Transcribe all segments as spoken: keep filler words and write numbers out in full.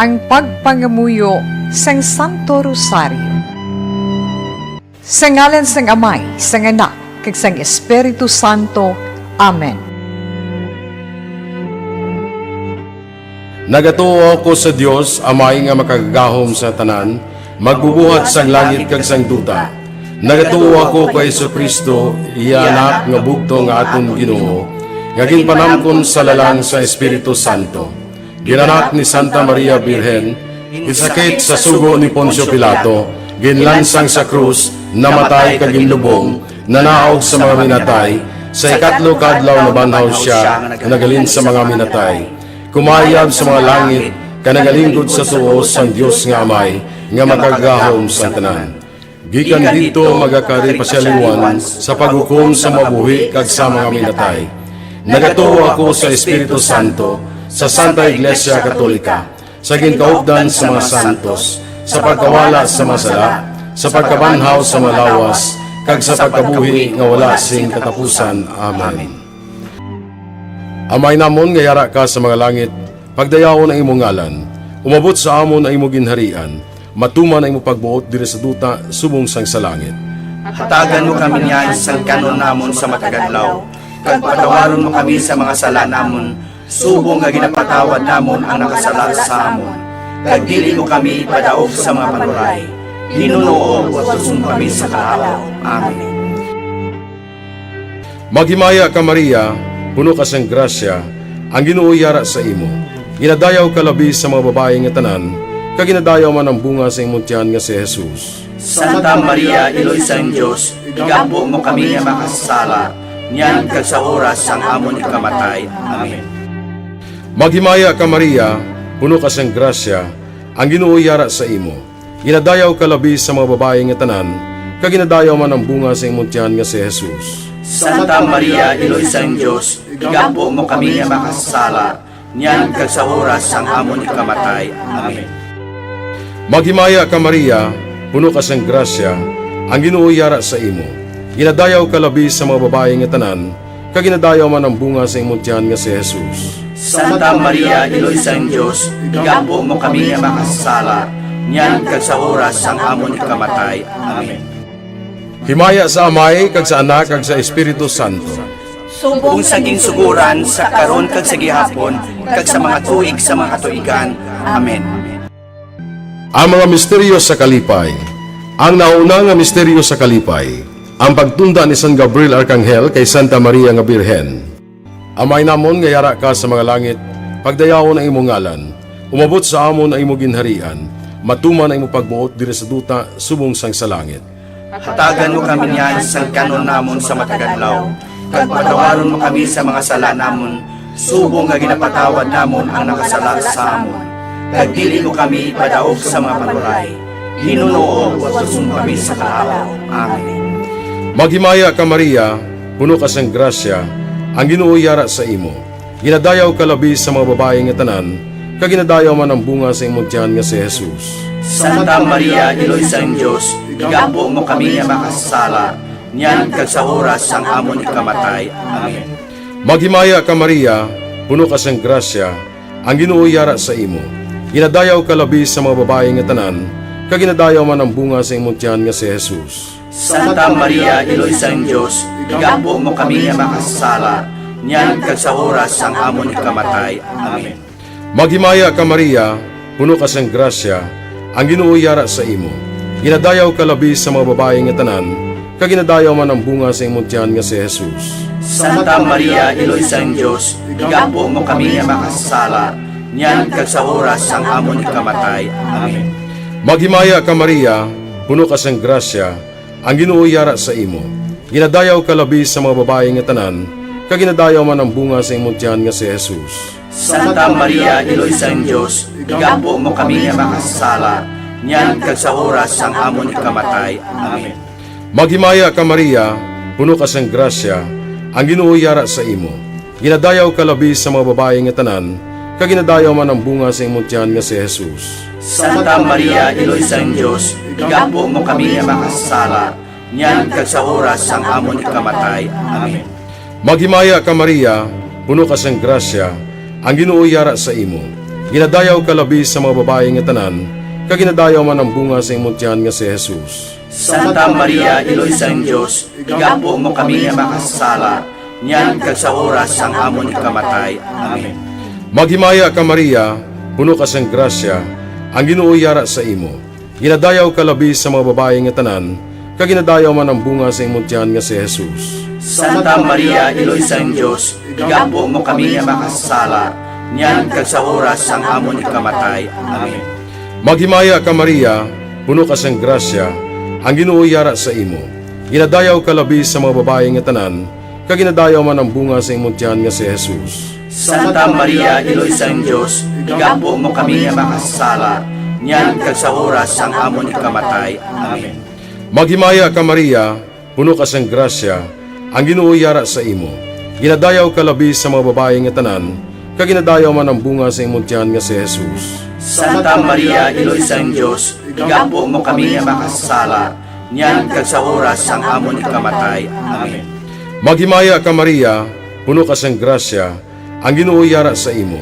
Ang pagpangamuyo sang Santo Rosario. Sa ngalan sang Amay, sang Anak, kag sang Espiritu Santo. Amen. Nagatuo ako sa Dios, Amay nga makagagahom sa tanan, magbubuhat sang langit kag sang duta. Nagatuo ako kay Jesu-Cristo, iya Anak nga bugtong nga aton Ginoo, nga ginpanamkon sa lalang sa Espiritu Santo. Ginanak ni Santa Maria Birhen, ginsakit sa sugo ni Poncio Pilato, ginlansang sa krus, namatay kag ginlubong, nanaog sa mga minatay, sa ikatlo ka adlaw nabanhaw sia, naghalin sa mga minatay. Kumayab sa mga langit, kag nagalinggod sa tuo sang Dios nga Amay, nga makagagahom sang tanan. Gikan didto magakari pa sia liwat sa paghukom sa mabuhi kag sa mga minatay. Nagatuo ako sa Espiritu Santo, sa Santa Iglesia Katolika, sa ginkaupdan sa mga santos, sa pagkawala sa mga sala, sa pagkabanhaw sa mga lawas, kag sa pagkabuhi nga wala sing katapusan. Amen. Amay namon nga yara ka sa mga langit, pagdayawon ang imo ngalan. Umabot sa amon ang imo ginharian. Matuman ang imo pagbuot diri sa duta subong sang sa langit. Hatagan mo kami niyan sang kan-on namon sa matag adlaw, kag patawaron mo kami sa mga sala namon, subong nga ginapatawad namon ang nakasala sa amon. Kag dili mo kami ipadaog sa mga panuray. Ginoo, utuson mo kami sa kalapaw. Amen. Maghimaya ka, Maria, puno ka sang grasya, ang Ginoo yara sa imo. Ginadayaw ka labi sa mga babayi nga tanan, kag ginadayaw man ang bunga sa imong tiyan nga si Jesus. Santa Maria, Iloy sang Dios, igampo mo kami nga makasasala, niyan kag sa oras sang amon ikamatay. Amen. Maghimaya ka, Maria, puno ka sang grasya, ang Ginoo yara sa imo. Ginadayaw ka labi sa mga babayi nga tanan, kag ginadayaw man ang bunga sa imong tiyan nga si Jesus. Santa Maria, Iloy sang Dios, igampo mo kami nga makasasala, niyan kag sa oras sang amon ikamatay. Amen. Maghimaya ka, Maria, puno ka sang grasya, ang Ginoo yara sa imo. Ginadayaw ka labi sa mga babayi nga tanan, kag ginadayaw man ang bunga sa imong tiyan nga si Jesus. Santa Maria, Iloy sang Dios, igampo mo kami nga makasasala, niyan kag sa oras sang amon ikamatay. Amen. Himaya sa Amay, kag sa Anak, kag sa Espiritu Santo. Subong sa ginsugoran, sa karon, kag sa gihapon, kag sa mga tuig sa mga katuigan. Amen. Ang mga misteryo sa kalipay. Ang nauna nga misteryo sa kalipay, ang pagtunda ni San Gabriel Arkanghel kay Santa Maria nga Birhen. Amay namon nga yara ka sa mga langit, pagdayawon ang imong ngalan. Umabot sa amon ang imong ginharian. Matuman ang imong pagbuot diri sa duta subong sang sa langit. Hatagan mo kami niyan sang kan-on namon sa matag adlaw, kag patawaron mo kami sa mga sala namon, subong nga ginapatawad namon ang nakasala sa amon. Kag dili mo kami ipadaog sa mga panuray. Ginoo, utuson mo kami sa kalapaw. Amen. Maghimaya ka, Maria, puno ka sang grasya, ang Ginoo yara sa imo. Ginadayaw ka labi sa mga babayi nga tanan, kag ginadayaw man ang bunga sa imong tiyan nga si Jesus. Santa Maria, Iloy sang Dios, igampo mo kami nga makasasala, niyan kag sa oras sang amon ikamatay. Amen. Maghimaya ka, Maria, puno ka sang grasya, ang Ginoo yara sa imo. Ginadayaw ka labi sa mga babayi nga tanan, kag ginadayaw man ang bunga sa imong tiyan nga si Jesus. Santa Maria, Iloy sang Dios, igampo mo kami nga makasasala, niyan kag sa oras sang amon ikamatay. Amen. Maghimaya ka, Maria, puno ka sang grasya, ang Ginoo yara sa imo. Ginadayaw ka labi sa mga babayi nga tanan, kag ginadayaw man ang bunga sa imong tiyan nga si Jesus. Santa Maria, Iloy sang Dios, igampo mo kami nga makasasala, niyan kag sa oras sang amon ikamatay. Amen. Maghimaya ka, Maria, puno ka sang grasya, ang Ginoo yara sa imo. Ginadayaw ka labi sa mga babayi nga tanan, kag ginadayaw man ang bunga sa imong tiyan nga si Jesus. Santa Maria, Iloy sang Dios, igampo mo kami nga makasasala, niyan kag sa oras sang amon ikamatay. Amen. Maghimaya ka, Maria, puno ka sang grasya, ang Ginoo yara sa imo. Ginadayaw ka labi sa mga babayi nga tanan, kag ginadayaw man ang bunga sa imong tiyan nga si Jesus. Santa Maria, Iloy sang Dios, igampo mo kami nga makasasala, niyan kag sa oras sang amon ikamatay. Amen. Maghimaya ka, Maria, puno ka sang grasya, ang Ginoo yara sa imo. Ginadayaw ka labi sa mga babayi nga tanan, kag ginadayaw man ang bunga sa imong tiyan nga si Jesus. Santa Maria, Iloy sang Dios, igampo mo kami nga makasasala, niyan kag sa oras sang amon ikamatay. Amen. Maghimaya ka, Maria, puno ka sang grasya, ang Ginoo yara sa imo. Ginadayaw ka labi sa mga babayi nga tanan, kag ginadayaw man ang bunga sa imong tiyan nga si Jesus. Santa Maria, Iloy sang Dios, igampo mo kami nga makasasala, niyan kag sa oras sang amon ikamatay. Amen. Maghimaya ka, Maria, puno ka sang grasya, ang Ginoo yara sa imo. Ginadayaw ka labi sa mga babayi nga tanan, kag ginadayaw man ang bunga sa imong tiyan nga si Jesus. Santa Maria, Iloy sang Dios, igampo mo kami nga makasasala, niyan kag sa oras sang amon ikamatay. Amen. Maghimaya ka, Maria, puno ka sang grasya, ang Ginoo yara sa imo. Ginadayaw ka labi sa mga babayi nga tanan, kag ginadayaw man ang bunga sa imong tiyan nga si Jesus. Santa Maria, Iloy sang Dios, igampo mo kami nga makasasala, niyan kag sa oras sang amon ikamatay. Amen. Maghimaya ka, Maria, puno ka sang grasya, ang Ginoo yara sa imo.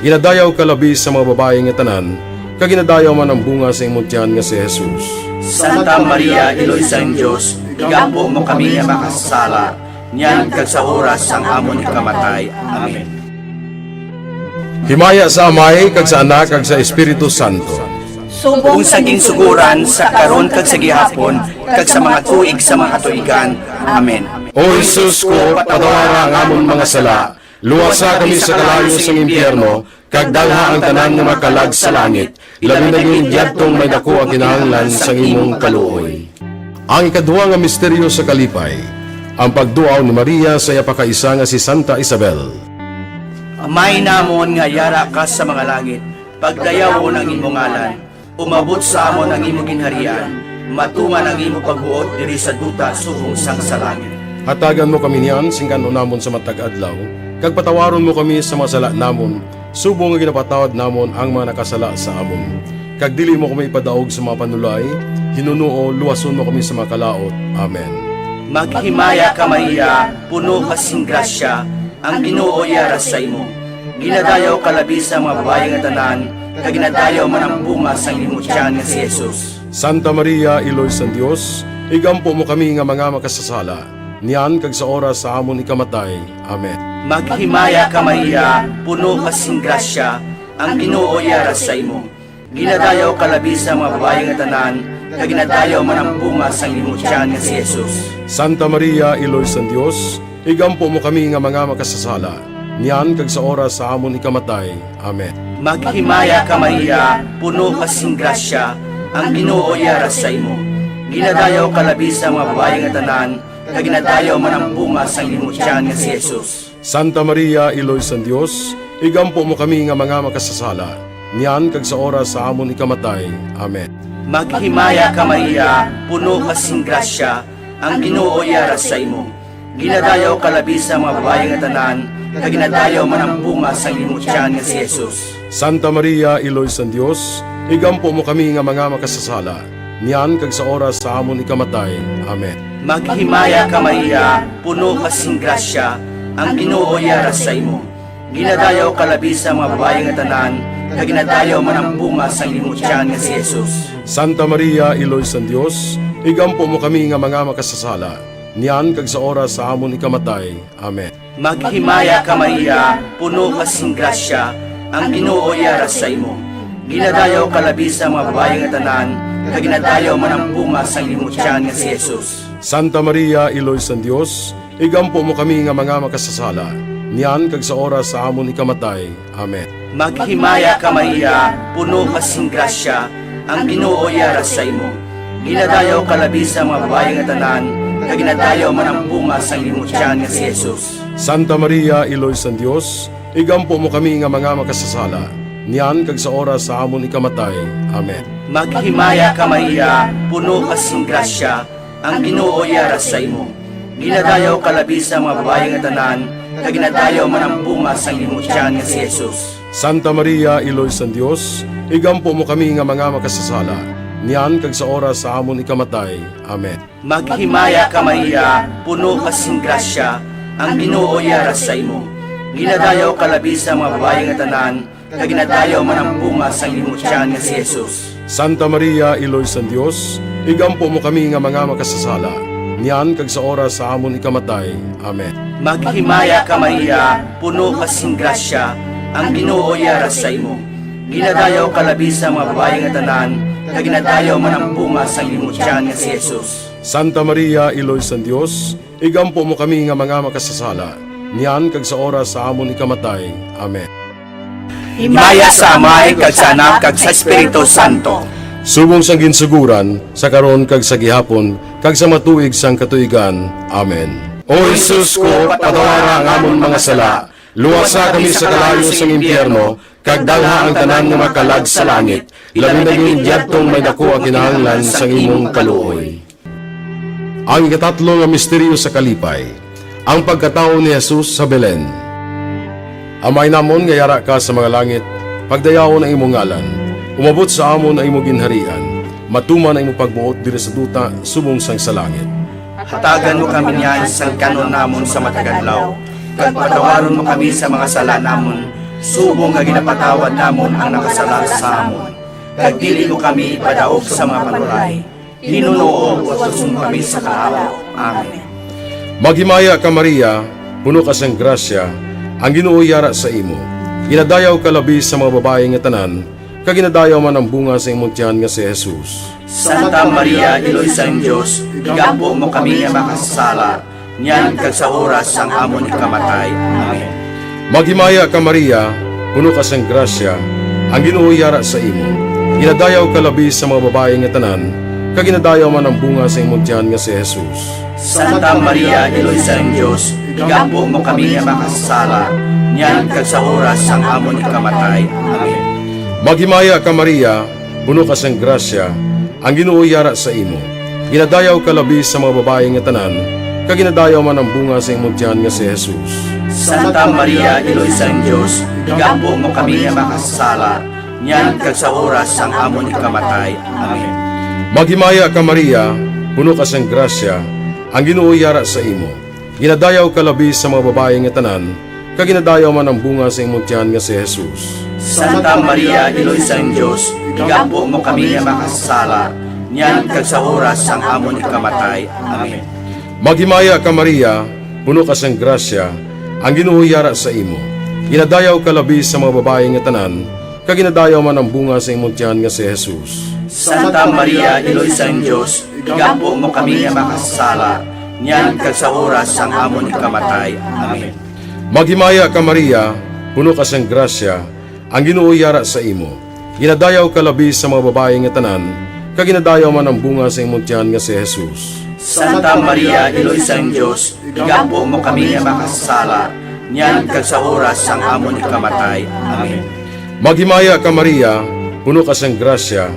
Ginadayaw ka labi sa mga babayi nga tanan, kag ginadayaw man ang bunga sa imong tiyan nga si Jesus. Santa Maria, Iloy sang Dios, igampo mo kami nga makasasala, niyan kag sa oras sang amon ikamatay. Amen. Himaya sa Amay, kag sa Anak, kag sa Espiritu Santo. Subong sa ginsugoran, sa karon, kag sa gihapon, kag sa mga tuig sa mga katuigan. Amen. O Jesus ko, patawara ang amon mga sala, luwasa kami sa kalayo sang impyerno, kag dalha ang tanan nga mga kalag sa langit, labi na gid yadtong may daku ang kinahanglan sang imong kaluoy. Ang ikadua nga misteryo sa kalipay, ang pagduaw ni Maria sa iya pakaisa nga si Santa Isabel. Amay namon nga yara ka sa mga langit, pagdayawon ang imo ngalan, umabot sa amon ang imo ginharian, matuman ang imo pagbuot diri sa duta subong sang sa langit. Hatagan mo kami niyan sing kan-on namon sa matag adlaw, kag patawaron mo kami sa mga sala namon, subong nga ginapatawad namon ang mga nakasala sa amon. Kag dili mo kami ipadaog sa mga panulay, hinunoo luwason mo kami sa mga kalaut. Amen. Maghimaya ka, Maria, puno ka sing grasya, ang Ginoo yara sa imo. Ginadayaw ka labi sa mga babayi nga tanan, kag ginadayaw man ang bunga sang imo tiyan nga si Jesus. Santa Maria, Iloy sang Dios, igampo mo kami nga mga makasasala, niyan kag sa oras sa amon ikamatay. Amen. Maghimaya ka, Maria, puno ka sing grasya, ang Ginoo yara sa imo. Ginadayaw ka labi sa mga babayi nga tanan, kag ginadayaw man ang bunga sang imo tiyan nga si Jesus. Santa Maria, Iloy sang Dios, igampo mo kami nga mga makasasala, niyan kag sa oras sa amon ikamatay. Amen. Maghimaya ka, Maria, puno ka sing grasya, ang Ginoo yara sa imo. Ginadayaw ka labi sa mga babayi nga tanan, kag ginadayaw man ang bunga sang imo tiyan nga si Jesus. Santa Maria, Iloy sang Dios, igampo mo kami nga mga makasasala, niyan kag sa oras sa amon ikamatay. Amen. Maghimaya ka, Maria, puno ka sing grasya, ang Ginoo yara sa imo. Ginadayaw ka labi sa mga babayi nga tanan, kag ginadayaw man ang bunga sang imo tiyan nga si Jesus. Santa Maria, Iloy sang Dios, igampo mo kami nga mga makasasala, niyan kag sa oras sa amon ikamatay. Amen. Maghimaya ka, Maria, puno ka sing grasya, ang Ginoo yara sa imo. Ginadayaw ka labi sa mga babayi nga tanan, kag ginadayaw man ang bunga sang imo tiyan nga si Jesus. Santa Maria, Iloy sang Dios, igampo mo kami nga mga makasasala, niyan kag sa oras sa amon ikamatay. Amen. Maghimaya ka, Maria, puno ka sing grasya, ang Ginoo yara sa imo. Ginadayaw ka labi sa mga babayi nga tanan, kag ginadayaw man ang bunga sang imo tiyan nga si Jesus. Santa Maria, Iloy sang Dios, igampo mo kami nga mga makasasala, niyan kag sa oras sa amon ikamatay. Amen. Maghimaya ka, Maria, puno ka sing grasya, ang Ginoo yara sa imo. Ginadayaw ka labi sa mga babayi nga tanan, kag ginadayaw man ang bunga sang imo tiyan nga si Jesus. Santa Maria, Iloy sang Dios, igampo mo kami nga mga makasasala, niyan kag sa oras sa amon ikamatay. Amen. Maghimaya ka, Maria, puno ka sing grasya, ang Ginoo yara sa imo. Ginadayaw ka labi sa mga babayi nga tanan, kag ginadayaw man ang bunga sang imo tiyan nga si Jesus. Santa Maria, Iloy sang Dios, igampo mo kami nga mga makasasala, niyan kag sa oras sa amon ikamatay. Amen. Maghimaya ka, Maria, puno ka sing grasya, ang Ginoo yara sa imo. Ginadayaw ka labi sa mga babayi nga tanan, kag ginadayaw man ang bunga sang imong tiyan nga si Jesus. Santa Maria, Iloy sang Dios, igampo mo kami nga mga makasasala, niyan kag sa oras sa amon ikamatay. Amen. Maghimaya ka, Maria, puno ka sing grasya, ang Ginoo yara sa imo. Ginadayaw ka labi sa mga babayi nga tanan, kag ginadayaw man ang bunga sang imong tiyan nga si Jesus. Santa Maria, Iloy sang Dios, igampo mo kami nga mga makasasala, niyan kag sa oras sa amon ikamatay. Amen. Himaya sa Amay, kag sa Anak, kag sa Espiritu Santo. Subong sang ginsuguran, sa karon kag sa gihapon, kag sa mga tuig sang katuigan. Amen. O Jesus ko, patawara ang amon mga sala, luwasa kami sa kalayo sang impyerno, kag dalha ang tanan nga makalag sa langit, labi na gid yadtong may daku ang kinahanglan sang imong kaluoy. Ang ikatatlo nga misteryo sa kalipay, ang pagkatawo ni Jesus sa Belen. Amay namon nga yara ka sa mga langit, pagdayawon ang imong ngalan. Umabot sa amon ang imong ginharian. Matuman ang imong pagbuot diri sa duta subong sang sa langit. Hatagan mo kami niyan sang kan-on namon sa matag adlaw, kag patawaron mo kami sa mga sala namon, subong nga ginapatawad namon ang nakasala sa amon. Kag dili mo kami ipadaog sa mga panuray. Ginoo, wason mo kami sa kalawa. Amen. Maghimaya ka, Maria, puno ka sang grasya, ang Ginoo yara sa imo. Ginadayaw ka labi sa mga babayi nga tanan, kag ginadayaw man ang bunga sa imong tiyan nga si Jesus. Santa Maria, Iloy sang Dios, igampo mo kami nga makasasala, niyan kag sa oras sang amon ikamatay. Amen. Maghimaya ka, Maria, puno ka sang grasya, ang Ginoo yara sa imo. Ginadayaw ka labi sa mga babayi nga tanan, kag ginadayaw man ang bunga sa imong tiyan nga si Jesus. Santa Maria, Iloy sang Dios, igampo mo kami nga makasasala, niyan kag sa oras sang amon ikamatay. Amen. Maghimaya ka, Maria, puno ka sang grasya, ang Ginoo yara sa imo. Ginadayaw ka labi sa mga babayi nga tanan, kag ginadayaw man ang bunga sa imong tiyan nga si Jesus. Santa Maria, Iloy sang Dios, igampo mo kami nga makasasala, niyan kag sa oras sang amon ikamatay. Amen. Maghimaya ka, Maria, puno ka sang grasya, ang Ginoo yara sa imo. Ginadayaw ka labi sa mga babayi nga tanan, kag ginadayaw man ang bunga sa imong tiyan nga si Jesus. Santa Maria, Iloy sang Dios, igampo mo kami nga makasasala, niyan kag sa oras sang amon ikamatay. Amen. Maghimaya ka, Maria, puno ka sang grasya, ang Ginoo yara sa imo. Ginadayaw ka labi sa mga babayi nga tanan, kag ginadayaw man ang bunga sa imong tiyan nga si Jesus. Santa Maria, Iloy sang Dios, igampo mo kami nga makasasala, niyan kag sa oras sang amon ikamatay. Amen. Maghimaya ka, Maria, puno ka sang grasya, ang Ginoo yara sa imo. Ginadayaw ka labi sa mga babayi nga tanan, kag ginadayaw man ang bunga sa imong tiyan nga si Jesus. Santa Maria, Iloy sang Dios, igampo mo kami nga makasasala, niyan kag sa oras sang amon ikamatay. Amen. Maghimaya ka, Maria, puno ka sang grasya,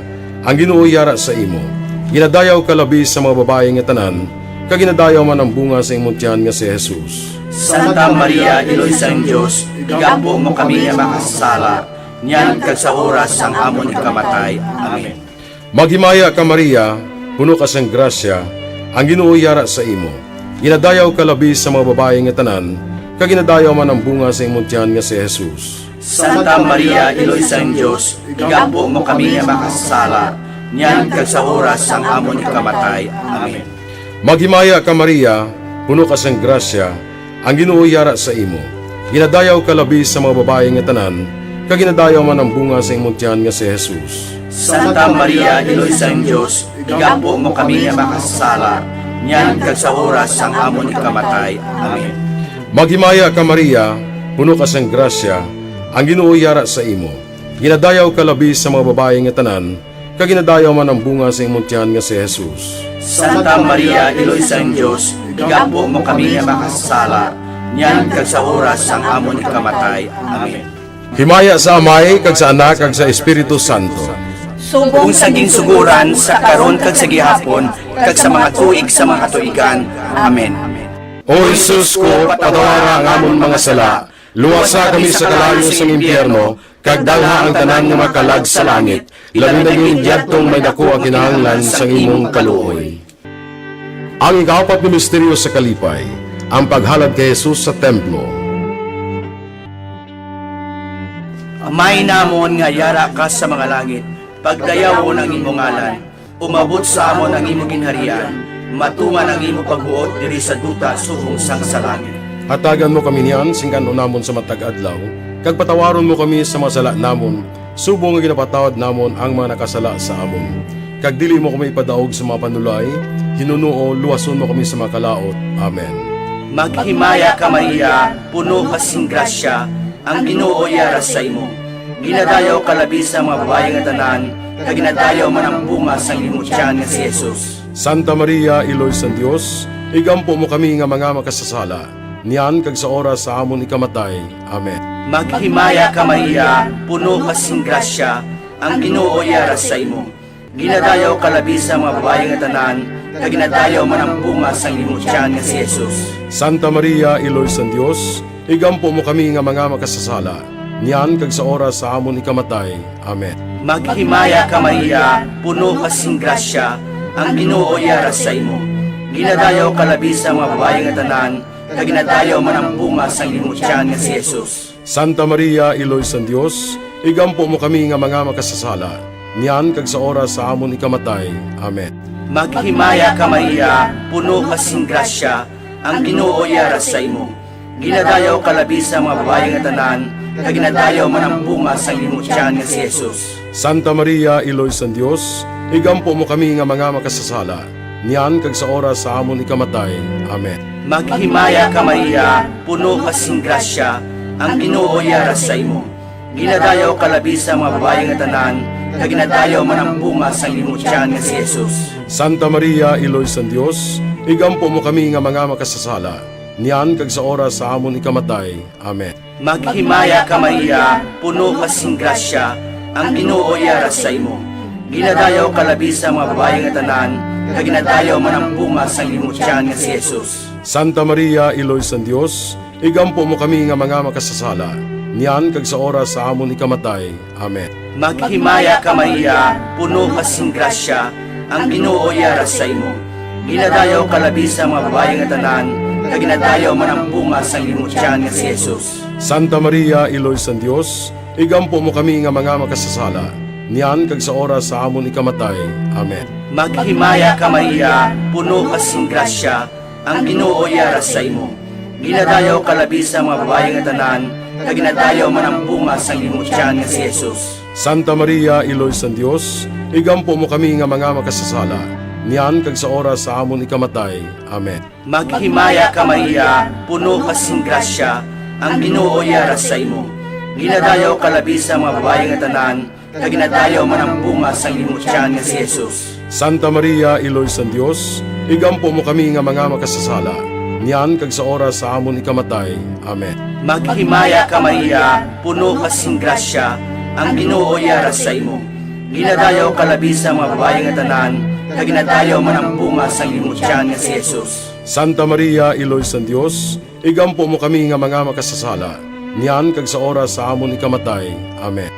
ang Ginoo yara sa imo. Ginadayaw ka labi sa mga babayi nga tanan, kag ginadayaw man ang bunga sa imong tiyan nga si Jesus. Santa Maria, Iloy sang Dios, igampo mo kami nga makasasala, niyan kag sa oras sang amon ikamatay. Amen. Maghimaya ka, Maria, puno ka sang grasya, ang Ginoo yara sa imo. Ginadayaw ka labi sa mga babayi nga tanan, kag ginadayaw man ang bunga sa imong tiyan nga si Jesus. Santa Maria, Iloy sang Dios, igampo mo kami nga makasasala, niyan kag sa oras sang amon ikamatay. Amen. Maghimaya ka, Maria, puno ka sang grasya, ang Ginoo yara sa imo. Ginadayaw ka labi sa mga babayi nga tanan, kag ginadayaw man ang bunga sa imong tiyan nga si Jesus. Santa Maria, Iloy sang Dios, igampo mo kami nga makasasala, niyan kag sa oras sang amon ikamatay. Amen. Maghimaya ka, Maria, puno ka sang grasya, ang Ginoo yara sa imo. Ginadayaw ka labi sa mga babayi nga tanan, kag ginadayaw man ang bunga sa imong tiyan nga si Jesus. Santa Maria, Iloy sang Dios, igampo mo kami nga makasasala, niyan kag sa oras sang amon ikamatay. Amen. Himaya sa Amay, kag sa Anak, kag sa Espiritu Santo. Subong sa ginsuguran, sa karon, kag sa gihapon, kag sa mga tuig sa mga katuigan. Amen. O Jesus ko, patawara ang amon mga sala, luwasa kami sa kalayo sang impyerno, kag dalha ang tanan nga makalag sa langit, labi na gid yadtong may daku ang kinahanglan sang imong kaluoy. Ang ikaapat nga misteryo sa kalipay, ang paghalad kay Jesus sa templo. Amay namon nga yara ka sa mga langit, pagdayawon ang imo ngalan. Umabot sa amon ang imo ginharian. Matuman ang imo pagbuot diri sa duta subong sang sa langit. Hatagan mo kami niyan sing kan-on namon sa matag adlaw, kag patawaron mo kami sa mga sala namon, subong nga ginapatawad namon ang mga nakasala sa amon. Kag dili mo kami ipadaog sa mga panulay, hinunoo, luwason mo kami sa mga kalaut. Amen. Maghimaya ka, Maria, puno ka sing grasya, ang Ginoo yara sa imo. Ginadayaw ka labi sa mga babayi nga tanan, kag ginadayaw man ang bunga sang imo tiyan nga si Jesus. Santa Maria, Iloy sang Dios, igampo mo kami nga mga makasasala, niyan kag sa oras sa amon ikamatay. Amen. Maghimaya ka, Maria, puno ka sing grasya, ang Ginoo yara sa imo. Ginadayaw ka labi sa mga babayi nga tanan, kag ginadayaw man ang bunga sang imo tiyan nga si Jesus. Santa Maria, Iloy sang Dios, igampo mo kami nga mga makasasala, niyan kag sa oras sa amon ikamatay. Amen. Maghimaya ka, Maria, puno ka sing grasya, ang Ginoo yara sa imo. Ginadayaw ka labi sa mga babayi nga tanan, kag ginadayaw man ang bunga sang imo tiyan nga si Jesus. Santa Maria, Iloy sang Dios, igampo mo kami nga mga makasasala, niyan kag sa oras sa amon ikamatay. Amen. Maghimaya ka, Maria, puno ka sing grasya, ang Ginoo yara sa imo. Ginadayaw ka labi sa mga babayi nga tanan, kag ginadayaw man ang bunga sang imo tiyan nga si Jesus. Santa Maria, Iloy sang Dios, igampo mo kami nga mga makasasala, niyan kag sa oras sa amon ikamatay. Amen. Maghimaya ka, Maria, puno ka sing grasya, ang Ginoo yara sa imo. Ginadayaw ka labi sa mga babayi nga tanan, kag ginadayaw man ang bunga sang imo tiyan nga si Jesus. Santa Maria, Iloy sang Dios, igampo mo kami nga mga makasasala, niyan kag sa oras sa amon ikamatay. Amen. Maghimaya ka, Maria, puno ka sing grasya, ang Ginoo yara sa imo. Ginadayaw ka labi sa mga babayi nga tanan, kag ginadayaw man ang bunga sang imo tiyan nga si Jesus. Santa Maria, Iloy sang Dios, igampo mo kami nga mga makasasala, niyan kag sa oras sa amon ikamatay. Amen. Maghimaya ka, Maria, puno ka sing grasya, ang Ginoo yara sa imo. Ginadayaw ka labi sa mga babayi nga tanan, kag ginadayaw man ang bunga sang imo tiyan nga si Jesus. Santa Maria, Iloy sang Dios, igampo mo kami nga mga makasasala, niyan kag sa oras sa amon ikamatay. Amen. Maghimaya ka, Maria, puno ka sing grasya, ang Ginoo yara sa imo. Ginadayaw ka labi sa mga babayi nga tanan, kag ginadayaw man ang bunga sang imo tiyan nga si Jesus. Santa Maria, Iloy sang Dios, igampo mo kami nga mga makasasala, niyan kag sa oras sa amon ikamatay. Amen. Maghimaya ka, Maria, puno ka sing grasya, ang Ginoo yara sa imo. Ginadayaw ka labi sa mga babayi nga tanan, kag ginadayaw man ang bunga sang imo tiyan nga si Jesus. Santa Maria, Iloy sang Dios, igampo mo kami nga mga makasasala, niyan kag sa oras sa amon ikamatay. Amen. Maghimaya ka, Maria, puno ka sing grasya, ang Ginoo yara sa imo. Ginadayaw ka labi sa mga babayi nga tanan, kag ginadayaw man ang bunga sang imo tiyan nga si Jesus. Santa Maria, Iloy sang Dios, igampo mo kami nga mga makasasala, niyan kag sa oras sa amon ikamatay. Amen.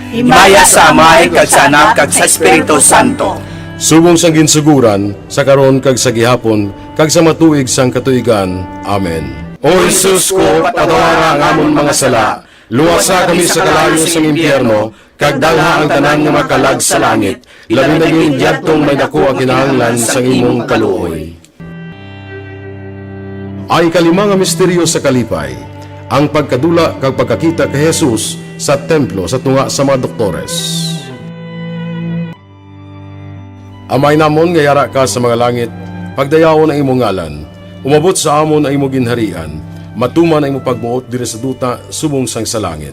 Himaya sa Amay, kag sa Anak, kag sa Espiritu Santo. Subong sang ginsugoran, sa karon, kag sa gihapon, kag sa mga tuig sang katuigan. Amen. O Jesus ko, patawara ang amon mga sala, luwasa kami sa kalayo sang impyerno, kag dalha ang tanan nga makalag sa langit, labi na gid yadtong may daku ang kinahanglan sang imong kaluoy. Ang ikalima nga misteryo sa kalipay, ang pagkadula kag pagkakita kay Jesus sa templo sa tunga sa mga doktores. Amay namon nga yara ka sa mga langit, pagdayawon ang imong ngalan. Umabot sa amon ang imong ginharian. Matuman ang imong pagbuot diri sa duta subong sang sa langit.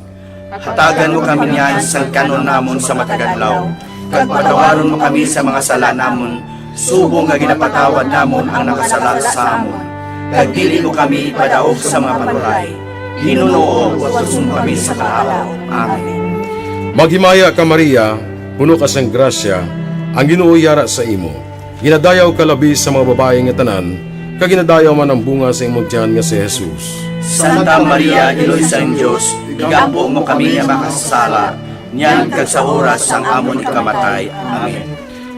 Hatagan mo kami niyan sang kan-on namon sa matag adlaw, kag patawaron mo kami sa mga sala namon, subong nga ginapatawad namon ang nakasala sa amon. Kag dili mo kami ipadaog sa mga panulay. Hinunoo, luwason mo kami sa kalaut. Amen. Maghimaya ka, Maria, puno ka sang grasya, ang Ginoo yara sa imo. Ginadayaw ka labi sa mga babayi nga tanan, kag ginadayaw man ang bunga sa imong tiyan nga si Jesus. Santa Maria, Iloy sang Dios, igampo mo kami nga makasasala, niyan kag sa oras sang amon ikamatay. Amen.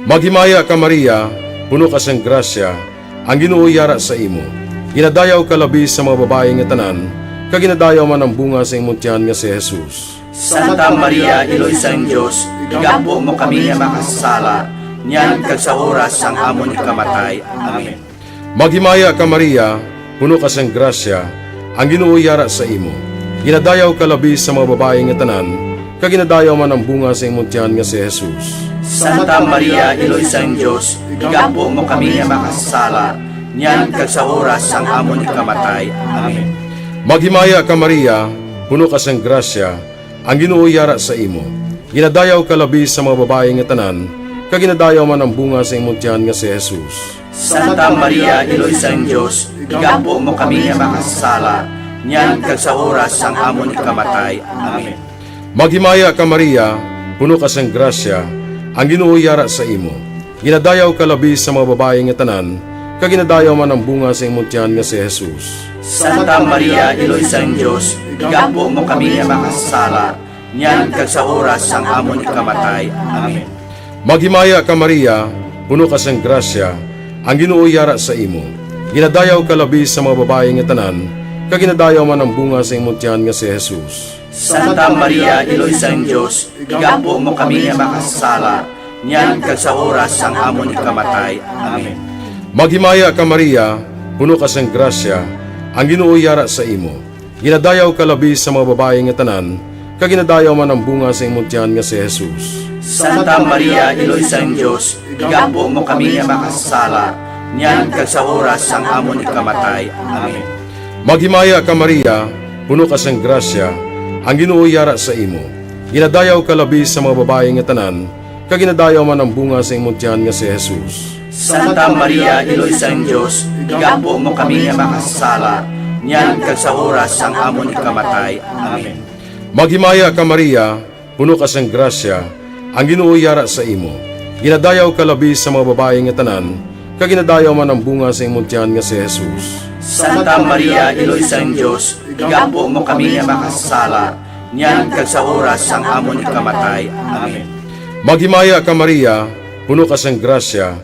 Maghimaya ka, Maria, puno ka sang grasya, ang Ginoo yara sa imo. Ginadayaw ka labi sa mga babayi nga tanan, kag ginadayaw man ang bunga sa imong tiyan nga si Jesus. Santa Maria, Iloy sang Dios, igampo mo kami nga makasasala, niyan kag sa oras sang amon ikamatay. Amen. Maghimaya ka, Maria, puno ka sang grasya, ang Ginoo yara sa imo. Ginadayaw ka labi sa mga babayi nga tanan, kag ginadayaw man ang bunga sa imong tiyan nga si Jesus. Santa Maria, Iloy sang Dios, igampo mo kami nga makasasala, niyan kag sa oras sang amon ikamatay. Amen. Maghimaya ka, Maria, puno ka sang grasya, ang Ginoo yara sa imo. Ginadayaw ka labi sa mga babayi nga tanan, kag ginadayaw man ang bunga sa imong tiyan nga si Jesus. Santa Maria, Iloy sang Dios, igampo mo kami nga makasasala, niyan kag sa oras sang amon ikamatay. Amen. Maghimaya ka, Maria, puno ka sang grasya, ang Ginoo yara sa imo. Ginadayaw ka labi sa mga babayi nga tanan, kag ginadayaw man ang bunga sa imong tiyan nga si Jesus. Santa Maria, Iloy sang Dios, igampo mo kami nga makasasala, niyan kag sa oras sang amon ikamatay. Amen. Maghimaya ka, Maria, puno ka sang grasya, ang Ginoo yara sa imo. Ginadayaw ka labi sa mga babayi nga tanan, kag ginadayaw man ang bunga sa imong tiyan nga si Jesus. Santa Maria, Iloy sang Dios, igampo mo kami nga makasasala, niyan kag sa oras sang amon ikamatay. Amen. Maghimaya ka, Maria, puno ka sang grasya, ang Ginoo yara sa imo. Ginadayaw ka labi sa mga babayi nga tanan, kag ginadayaw man ang bunga sa imong tiyan nga si Jesus. Santa Maria, Iloy sang Dios, igampo mo kami nga makasasala, niyan kag sa oras sang amon ikamatay. Amen. Maghimaya ka, Maria, puno ka sang grasya, ang Ginoo yara sa imo. Ginadayaw ka labi sa mga babayi nga tanan, kag ginadayaw man ang bunga sa imong tiyan nga si Jesus. Santa Maria, Iloy sang Dios, igampo mo kami nga makasasala, niyan kag sa oras sang amon ikamatay. Amen. Maghimaya ka, Maria, puno ka sang grasya, ang Ginoo yara sa imo. Ginadayaw ka labi sa mga babayi nga tanan, kag ginadayaw man ang bunga sa imong tiyan nga si Jesus. Santa Maria, Iloy sang Dios, igampo mo kami nga makasasala, niyan kag sa oras sang amon ikamatay. Amen. Maghimaya ka, Maria, puno ka sang grasya,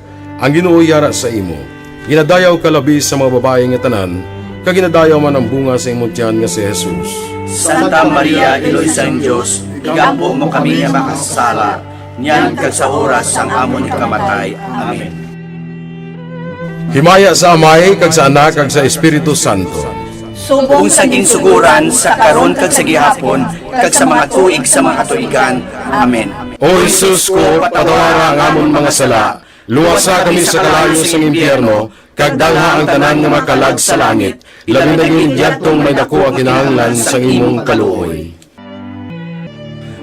ang Ginoo yara sa imo. Ginadayaw ka labi sa mga babayi nga tanan, kag ginadayaw man ang bunga sa imong tiyan nga si Jesus. Santa Maria, Iloy sang Dios, igampo mo kami nga makasasala, niyan kag sa oras sang amon ikamatay. Amen. Himaya sa Amay, kag sa Anak, kag sa Espiritu Santo. Subong sa ginsugoran, sa karon, kag sa gihapon, kag sa mga tuig sa mga katuigan. Amen. O Jesus ko, patawara ang amon mga sala, luwasa kami sa kalayo sang impyerno, kag dalha ang tanan nga mga kalag sa langit, labi na gid yadtong may daku ang kinahanglan sang imong kaluoy.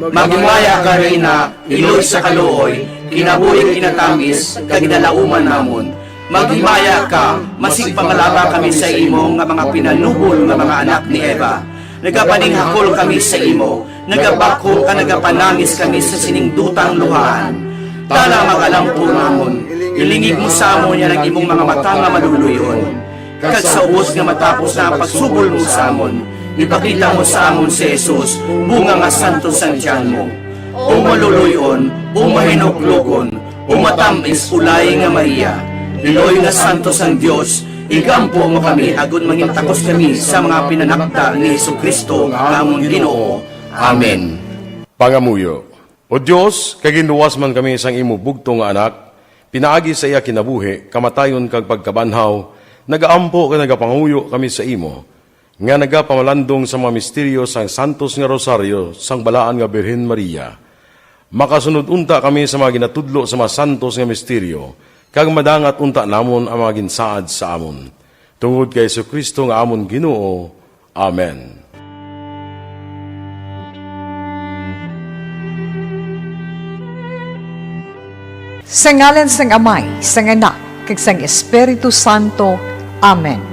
Maghimaya ka, Reyna, iloy sa kaluoy, kinabuhi kinatamis, kag ginalauman namon. Maghimaya ka, masigpangalaba kami sa imo nga mga pinanubol nga mga anak ni Eva. Nagapaninghakol kami sa imo, nagabakho ka, nagapanangis kami sa sining dutang luhaan. Tala, mag-alampo namon, ilingig mo sa amon yan ang imong mga mata nga maluluy-on. Kag sa ubos nga matapos na ang pagsubol mo sa amon, ipakita mo sa amon si Jesus, bunga nga santo sang tiyan mo. O maluluy-on, o mahinuklogon, o matamis, ulay nga Maria, iloy nga santo sang Dios, igampo mo kami agod mangintakos kami sa mga pinanakda ni Jesu-Cristo nga amon Ginoo. Amen. Pangamuyo. O Dios, kay ginluwas man kami sang imo bugtong nga Anak, pinaagi sa iya kinabuhi, kamatayon, kag pagkabanhaw, nagaampo kag nagapangamuyo kami sa imo, nga nagapamalandong sa mga misteryo sang santos nga rosaryo sang balaan nga Birhen Maria. Makasunod unta kami sa mga ginatudlo sa mga santos nga misteryo, kag madangat unta namon ang mga ginsaad sa amon. Tungod kay Jesu-Cristo nga amon Ginoo. Amen. Sa ngalan sang Amay, sang Anak, kag sang Espiritu Santo. Amen.